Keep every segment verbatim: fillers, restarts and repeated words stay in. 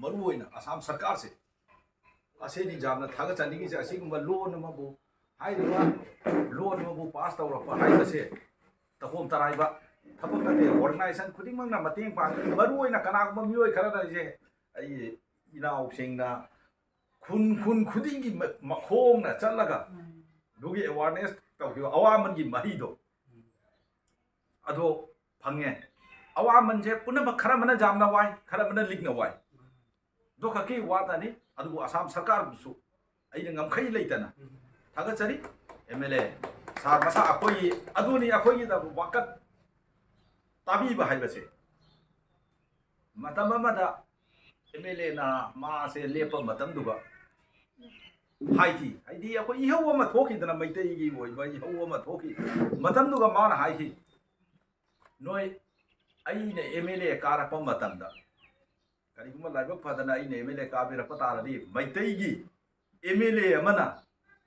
ꯃꯔꯨ ꯑꯣꯏꯅ ꯑꯁꯥꯝ ꯁꯔꯀꯥꯔꯁꯦ, ꯑꯁꯤꯅꯤ ꯌꯥꯝꯅ ꯊꯥꯒꯠꯆꯅꯤꯡꯉꯤꯁꯦ꯫ ꯑꯁꯤꯒꯨꯝꯕ ꯂꯣꯟ ꯑꯃꯕꯨ, ꯍꯥꯏꯔꯤꯕ ꯂꯣꯟ ꯑꯃꯕꯨ ꯄꯥꯁ ꯇꯧꯔꯛꯄ ꯍꯥꯏꯕꯁꯦ ꯇꯈꯣꯝ ꯇꯔꯥꯏꯕ ꯊꯕꯛ ꯅꯠꯇꯦ꯫ ꯑꯣꯔꯒꯅꯥꯏꯖꯦꯁꯟ ꯈꯨꯗꯤꯡꯃꯛꯅ ꯃꯇꯦꯡ ꯄꯥꯡꯒꯅꯤ꯫ ꯃꯔꯨ ꯑꯣꯏꯅ ꯀꯅꯥꯒꯨꯝꯕ ꯃꯤꯑꯣꯏ ꯈꯔꯅ ꯑꯩꯁꯦ, ꯑꯩ ꯏꯅꯥꯎꯁꯤꯡꯅ ꯈꯨꯟ ꯈꯨꯟ ꯈꯨꯗꯤꯡꯒꯤ ꯃ-, ꯃꯈꯣꯡꯅ ꯆꯠꯂꯒ ꯑꯗꯨꯒꯤ ꯑꯦꯋꯥꯔꯅꯦꯁ ꯇꯧꯈꯤꯕ ꯑꯋꯥꯃꯟꯒꯤ ꯃꯍꯩꯗꯣ ꯑꯗꯣ ꯐꯪꯉꯦ꯫ ꯑꯋꯥꯃꯟꯁꯦ ꯄꯨꯝꯅꯃꯛ, ꯈꯔ ꯑꯃꯅ ꯌꯥꯝꯅ ꯋꯥꯏ, ꯈꯔ ꯑꯃꯅ ꯂꯤꯛꯅ ꯋꯥꯏ꯫ ꯑꯗꯨ ꯈꯛꯀꯤ ꯋꯥꯇꯅꯤ꯫ ꯑꯗꯨꯕꯨ ꯑꯁꯥꯝ ꯁꯔꯀꯥꯔꯕꯨꯁꯨ ꯑꯩꯅ ꯉꯝꯈꯩ ꯂꯩꯇꯅ ꯊꯥꯒꯠꯆꯔꯤ꯫ ꯑꯦꯝ ꯑꯦꯜ ꯑꯦ ꯁꯥꯔ ꯃꯁꯥ ꯑꯩꯈꯣꯏꯒꯤ, ꯑꯗꯨꯅꯤ ꯑꯩꯈꯣꯏꯒꯤꯗꯃꯛ ꯋꯥꯀꯠ ꯇꯥꯕꯤꯕ ꯍꯥꯏꯕꯁꯦ꯫ ꯃꯇꯝ ꯑꯃꯗ ꯑꯦꯝ ꯑꯦꯜ ꯑꯦꯅ ꯃꯥꯁꯦ ꯂꯦꯞꯄ ꯃꯇꯝꯗꯨꯒ ꯍꯥꯏꯈꯤ, ꯍꯥꯏꯗꯤ ꯑꯩꯈꯣꯏ ꯏꯍꯧ ꯑꯃ ꯊꯣꯛꯈꯤꯗꯅ, ꯃꯩꯇꯩꯒꯤ ꯑꯣꯏꯕ ꯏꯍꯧ ꯑꯃ ꯊꯣꯛꯈꯤ꯫ ꯃꯇꯝꯗꯨꯒ ꯃꯥꯅ ꯍꯥꯏꯈꯤ, "ꯅꯣꯏ, ꯑꯩꯅ ꯑꯦꯝ ꯑꯦꯜ ꯑꯦ ꯀꯥꯔꯛꯄ ꯃꯇꯝꯗ, ꯀꯔꯤꯒꯨꯝꯕ ꯂꯥꯏꯕꯛ ꯐꯗꯅ ꯑꯩꯅ ꯑꯦꯝ ꯑꯦꯜ ꯑꯦ ꯀꯥꯕꯤꯔꯛꯄ ꯇꯥꯔꯗꯤ, ꯃꯩꯇꯩꯒꯤ ꯑꯦꯝ ꯑꯦꯜ ꯑꯦ ꯑꯃꯅ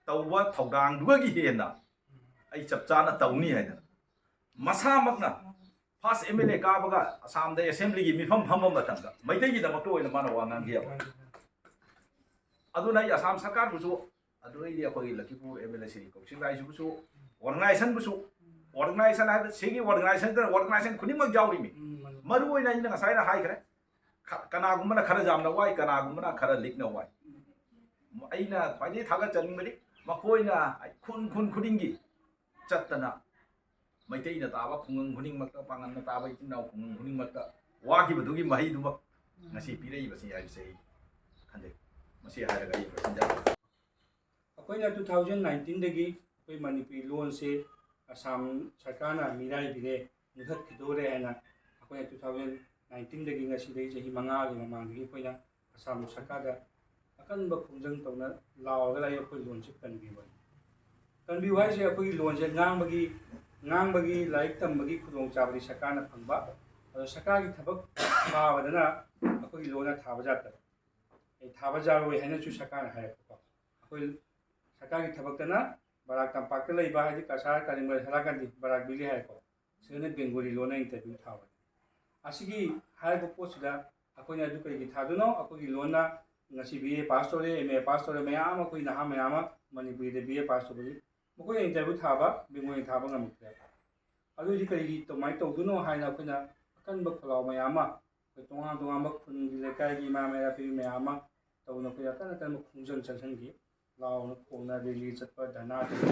ꯇꯧꯕ ꯊꯧꯗꯥꯡꯗꯨꯒꯤ ꯍꯦꯟꯅ ꯑꯩ ꯆꯞ ꯆꯥꯅ ꯇꯧꯅꯤ" ꯍꯥꯏꯗꯅ ꯃꯁꯥꯃꯛꯅ ꯐꯥꯔꯁ ꯑꯦꯝ ꯑꯦꯜ ꯑꯦ ꯀꯥꯕꯒ ꯑꯁꯥꯝꯗ ꯑꯦꯁꯦꯝꯕ꯭ꯂꯤꯒꯤ ꯃꯤꯐꯝ ꯐꯝꯕ ꯃꯇꯝꯗ ꯃꯩꯇꯩꯒꯤꯗꯃꯛꯇ ꯑꯣꯏꯅ ꯃꯥꯅ ꯋꯥ ꯉꯥꯡꯈꯤꯑꯕ꯫ ꯑꯗꯨꯅ ꯑꯩ ꯑꯁꯥꯝ ꯁꯔꯀꯥꯔꯕꯨꯁꯨ, ꯑꯗꯨꯗꯩꯗꯤ ꯑꯩꯈꯣꯏꯒꯤ Lakhipur M L A Sri Kaushik ꯔꯥꯏꯁꯤꯕꯨꯁꯨ, ꯑꯣꯔꯒꯅꯥꯏꯖꯦꯁꯟꯕꯨꯁꯨ, ꯑꯣꯔꯒꯅꯥꯏꯖꯦꯁꯟ ꯍꯥꯏꯕ ꯁꯤꯒꯤ ꯑꯣꯔꯒꯅꯥꯏꯖꯦꯁꯟ, ꯑꯣꯔꯒꯅꯥꯏꯖꯦꯁꯟ ꯈꯨꯗꯤꯡꯃꯛ ꯌꯥꯎꯔꯤꯃꯤ꯫ ꯃꯔꯨ ꯑꯣꯏꯅ ꯑꯩꯅ ꯉꯁꯥꯏꯅ ꯍꯥꯏꯈ꯭ꯔꯦ, ꯈ-, ꯀꯅꯥꯒꯨꯝꯕꯅ ꯈꯔ ꯌꯥꯝꯅ ꯋꯥꯏ, ꯀꯅꯥꯒꯨꯝꯕꯅ ꯈꯔ ꯂꯤꯛꯅ ꯋꯥꯏ꯫ ꯑꯩꯅ ꯈ꯭ꯋꯥꯏꯗꯒꯤ ꯊꯥꯒꯠꯆꯅꯤꯡꯕꯗꯤ ꯃꯈꯣꯏꯅ ꯈꯨꯟ, ꯈꯨꯟ ꯈꯨꯗꯤꯡꯒꯤ ꯆꯠꯇꯅ ꯃꯩꯇꯩꯅ ꯇꯥꯕ ꯈꯨꯡꯒꯪ ꯈꯨꯗꯤꯡꯃꯛꯇ, ꯄꯥꯡꯒꯜꯅ ꯇꯥꯕ ꯏꯆꯤꯟ ꯏꯅꯥꯎ ꯈꯨꯡꯒꯪ ꯈꯨꯗꯤꯡꯃꯛꯇ ꯋꯥꯈꯤꯕꯗꯨꯒꯤ ꯃꯍꯩꯗꯨꯃꯛ ꯉꯁꯤ ꯄꯤꯔꯛꯏꯕꯁꯤ ꯍꯥꯏꯕꯁꯦ ꯑꯩ ꯈꯟꯖꯩ꯫ ꯃꯁꯤ ꯍꯥꯏꯔꯒ ꯑꯩ ꯂꯣꯏꯁꯤꯟꯖꯔꯒꯦ꯫ ꯑꯩꯈꯣꯏꯅ two thousand nineteenꯗꯒꯤ ꯑꯩꯈꯣꯏ ꯃꯅꯤꯄꯨꯔꯤ ꯂꯣꯟꯁꯦ ꯑꯁꯥꯝ ꯁꯔꯀꯥꯔꯅ ꯃꯤꯔꯥꯏꯕꯤꯔꯦ, ꯃꯨꯊꯠꯈꯤꯗꯣꯔꯦ ꯍꯥꯏꯅ ꯑꯩꯈꯣꯏꯅ two thousand nineteenꯗꯒꯤ ꯉꯁꯤꯗꯒꯤ ꯆꯍꯤ ꯃꯉꯥꯒꯤ ꯃꯃꯥꯡꯗꯒꯤ ꯑꯩꯈꯣꯏꯅ ꯑꯁꯥꯝ ꯁꯔꯀꯥꯔꯗ ꯑꯀꯟꯕ ꯈꯣꯡꯖꯪ ꯇꯧꯅ ꯂꯥꯎꯔꯒ ꯂꯩ, ꯑꯩꯈꯣꯏ ꯂꯣꯟꯁꯦ ꯀꯟꯕꯤꯌꯨ ꯍꯥꯏꯅ꯫ ꯀꯟꯕꯤꯌꯨ ꯍꯥꯏꯁꯦ ꯑꯩꯈꯣꯏꯒꯤ ꯂꯣꯟꯁꯦ ꯉꯥꯡꯕꯒꯤ, ꯉꯥꯡꯕꯒꯤ, ꯂꯥꯏꯔꯤꯛ ꯇꯝꯕꯒꯤ ꯈꯨꯗꯣꯡꯆꯥꯕꯗꯤ ꯁꯔꯀꯥꯔꯅ ꯐꯪꯕ, ꯑꯗꯣ ꯁꯔꯀꯥꯔꯒꯤ ꯊꯕꯛ ꯊꯥꯕꯗꯅ ꯑꯩꯈꯣꯏꯒꯤ ꯂꯣꯟꯅ ꯊꯥꯕ ꯌꯥꯗꯕ꯫ ꯑꯩ ꯊꯥꯕ ꯌꯥꯔꯣꯏ ꯍꯥꯏꯅꯁꯨ ꯁꯔꯀꯥꯔꯅ ꯍꯥꯏꯔꯛꯄꯀꯣ꯫ ꯑꯩꯈꯣꯏ ꯁꯔꯀꯥꯔꯒꯤ ꯊꯕꯛꯇꯅ ꯕꯔꯥꯛ ꯇꯝꯄꯥꯛꯇ ꯂꯩꯕ, ꯍꯥꯏꯗꯤ ꯀꯁꯥꯔ, ꯀꯂꯤꯡꯒ, ꯍꯥꯏꯂꯥꯀꯥꯟꯗꯤ, ꯕꯔꯥꯛ ꯚꯦꯂꯤ ꯍꯥꯏꯔꯦꯀꯣ꯫ ꯁꯤꯗꯅ ꯕꯦꯡꯒꯣꯂꯤ ꯂꯣꯟꯅ ꯏꯟꯇꯔꯚ꯭ꯌꯨ ꯊꯥꯕ꯫ ꯑꯁꯤꯒꯤ ꯍꯥꯏꯔꯤꯕ ꯄꯣꯠꯁꯤꯗ ꯑꯩꯈꯣꯏꯅ ꯑꯗꯨ ꯀꯔꯤꯒꯤ ꯊꯥꯗꯣꯏꯅꯣ? ꯑꯩꯈꯣꯏꯒꯤ ꯂꯣꯟꯅ ꯉꯁꯤ ꯕꯤ ꯑꯦ ꯄꯥꯁ ꯇꯧꯔꯦ, ꯑꯦꯝ ꯑꯦ ꯄꯥꯁ ꯇꯧꯔꯦ, ꯃꯌꯥꯝ ꯑꯃ, ꯑꯩꯈꯣꯏ ꯅꯍꯥ ꯃꯌꯥꯝ ꯑꯃ ꯃꯅꯤꯄꯨꯔꯤꯗ ꯕꯤ ꯑꯦ ꯄꯥꯁ ꯇꯧꯕꯒꯤ ꯃꯈꯣꯏꯅ ꯏꯟꯇꯔꯚ꯭ꯌꯨ ꯊꯥꯕ, ꯕꯦꯡꯒꯣꯂꯤ ꯊꯥꯕ ꯉꯝꯃꯛꯇ꯭ꯔꯦ꯫ ꯑꯗꯨꯗꯤ ꯀꯔꯤꯒꯤ, ꯀꯃꯥꯏꯅ ꯇꯧꯗꯣꯏꯅꯣ ꯍꯥꯏꯅ ꯑꯩꯈꯣꯏꯅ ꯑꯀꯟꯕ ꯈꯣꯜꯂꯥꯎ ꯃꯌꯥꯝ ꯑꯃ, ꯑꯩꯈꯣꯏ ꯇꯣꯉꯥꯟ ꯇꯣꯉꯥꯟꯕ ꯈꯨꯟꯒꯤ, ꯂꯩꯀꯥꯏꯒꯤ, ꯏꯃꯥ ꯃꯩꯔꯥ ꯄꯤꯕꯤ ꯃꯌꯥꯝ ꯑꯃ ꯇꯧꯗꯅ ꯑꯩꯈꯣꯏꯅ ꯑꯀꯟ ꯑꯀꯟꯕ ꯈꯣꯡꯖꯪ ꯆꯪꯁꯤꯟꯈꯤ꯫ ꯂꯥꯎꯅ ꯈꯣꯡꯅ ꯔꯦꯂꯤ ꯆꯠꯄ, ꯙꯔꯅꯥ ꯇꯧꯕ,